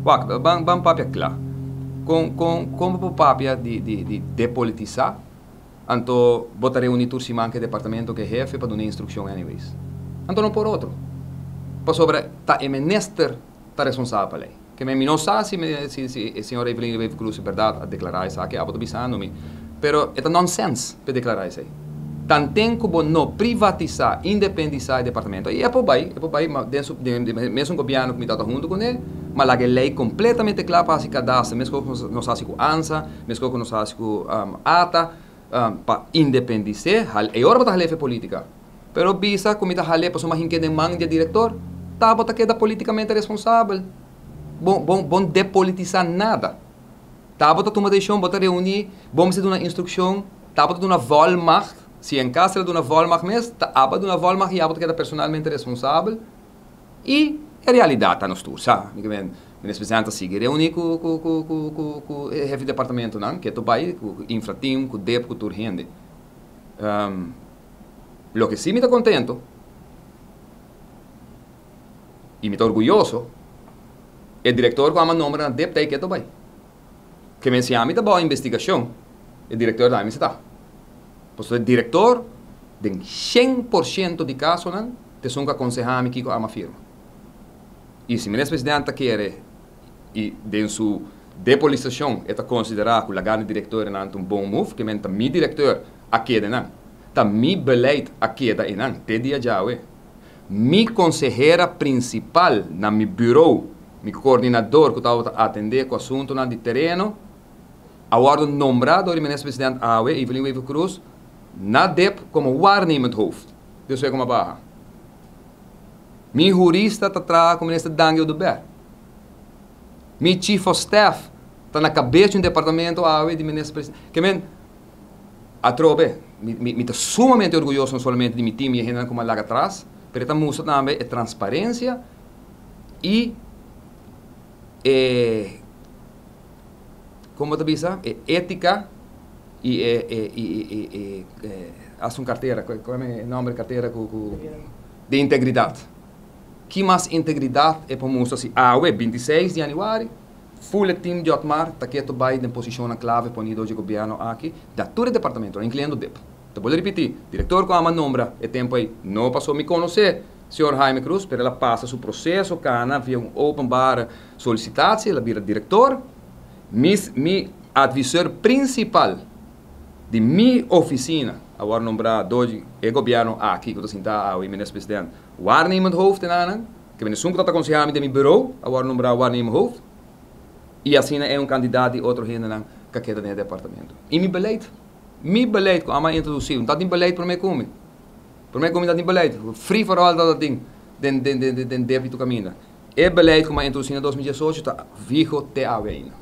Wak, ban ban papia kla. Kon kon kon bo por papia di di di depolitisá, anto bo ta reuní tur siman ku e departamento ku e hefe pa duna instrukshon anyways. Anto no por otro. Pasobra ta e minister ta responsabel pa lei. Ke men mi no sa si si si e señor Evelyn Wever Croes bèrdat a deklará esaki, abo ta bisando mi, pero e ta nònsèns pa e deklará esei. Tanten ku bo no privatisá, independisá e departamento, i e por bai, e por bai, ma den su den e mesun gobièrnu ku mi tabata huntu kuné, ma laga e lei kompletamente kla pa hasi kadaster, meskos ku nos hasi ku ansa, meskos ku nos hasi ku ata, pa independis'é, e ora bo ta hal'é fe polítika. Pero bisa ku mi ta hal'é pasobra mi a hink'é den man di e direktor, ta bo ta keda polítikamente responsabel. Bo bo bo no depolitisá nada. Ta bo ta tuma desishon, bo ta reuní, bo mester duna instrukshon, ta bo ta duna volmacht, si en kas el a duna volmacht mes, ta abo a duna volmacht i abo ta keda personalmente responsabel. I e realidat ta nos tur sa. Mi ke men, Minister Presidente ta sigui reuní ku ku ku ku ku ku e hefe di departamentonan, ke ta bai, ku infrateam, ku dep, ku tur hende. Loke si mi ta contento y mi ta orguyoso, e director cu a nombra na dep ta e keto bay. Ke men si ami ta bao investigacion, e director ta ami si ta. Pasobra e director den 100% di casonan ta esun cu a conseha mi kico ama firma. Y si Minister Presidente ta kere y den su depolisacion e ta considera cu laga di directornan ta un bon move, ke men ta mi director a keda nan. Ta mi beleid a keda einan te dia djawe. Mi konsehera prinsipal na mi burou, mi koordinador ku tabata atendé ku asuntunan di tereno, a wòrdu nombrá dor di Minister President awe, Evelyn Wever-Croes, na dep komo waarnemend hoofd. Dios wei komo a baha. Mi hurista ta traha ku Minister Dangui Oduber. Mi chief of staff ta na kabes di un departamento awe di Minister President. Ke men, Atrobe, mi mi ta sumamente orguyoso no solamente di mi team y e hendenan cu mi a laga atras, pero e ta mustra tambe e transparencia y e, como bo ta bisa, e etica y e e y e e e hasta un cartera, cual e nomber cartera cu cu di integridad. Ki mas integridad e por mustra si awe, 26 di januari, Full e team di Otmar ta keto bai den posicionnan clave poni dor dje gobierno aki da tur e departamentonan, incluyendo dip. Ta bolbe ripiti, director cu ama nombra e tempo ey no paso mi conoce señor Jaime Cruz, pero el a pasa su proceso cana via un openbare solicitatie, el a bira director. Mi mi adviseur principal di mi oficina a worde nombra dor di e gobierno aki cu ta sinta awe, Minister President, waarnemend hoofd en anan. Ke men esun ku ta ta konsehá mi den mi buró a wòrdu nombrá waarnemer hoofd i asina e un kandidat di otro hendenan ka keda den e departamento. I mi beleid, mi beleid ku amo a introdusí, un ta tin beleid promé ku mi, promé ku mi ta tin beleid, free for all ta tin den den den den depito kaminda. E beleid ku mi a introdusí na 2018 ta fiho te awe ainda.